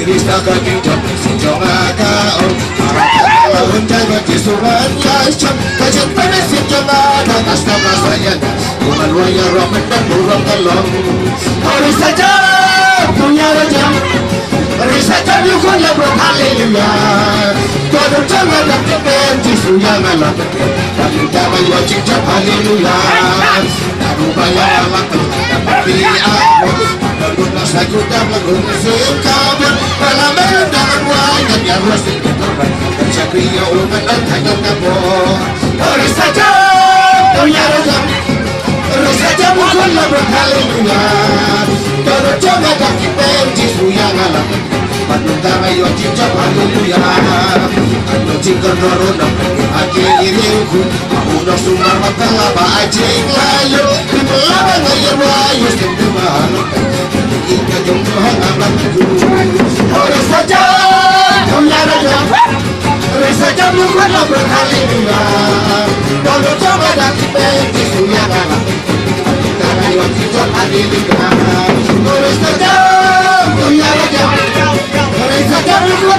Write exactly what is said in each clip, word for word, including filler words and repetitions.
Rista ka kijok sijong ada ong. Lawan jaga jisuran ya cok. Kajet panas sijong ada kasta kasayan. Bukan wayah rahmat dan burung telong. Hari saja punya raja. Hari saja yukun ya berhaleluya. Kodok jangan dan kepen Jisu yang alam. Dan kita bayu cicak haleluya. Aku bayar alam. Tapi aku. Lalu tak sayu dah mengusung kabar. Dalam dalam wayang yang harus dikorban. Siapa yang umat dan tanya kabar. Hari saja punya raja. Hari saja mukul lah berhaleluya. Kalau coba dah kita Jisu yang alam. Panutara yo cicak haleluya. Anu cikon roro nak hati iringku. Aku nak sumber makan laba acing lalu. Laba ngayur wayu sentuh mahal. Ika jom Tuhan abang ku. Orang saja punya raja. Orang saja bukan abang haleluya. Kalau coba dah kita Jisu yang alam. Terus saja punya raja. Terus saja mukul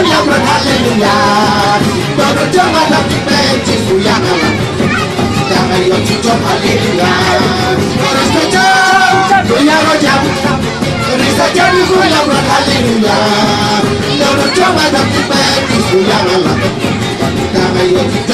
yang berhaleluya. Baru coba tapi benci yang alam. Jangan yang cicok haleluya. Terus saja punya raja. Terus saja mukul yang berhaleluya. Baru coba tapi benci yang alam. Jangan yang cicok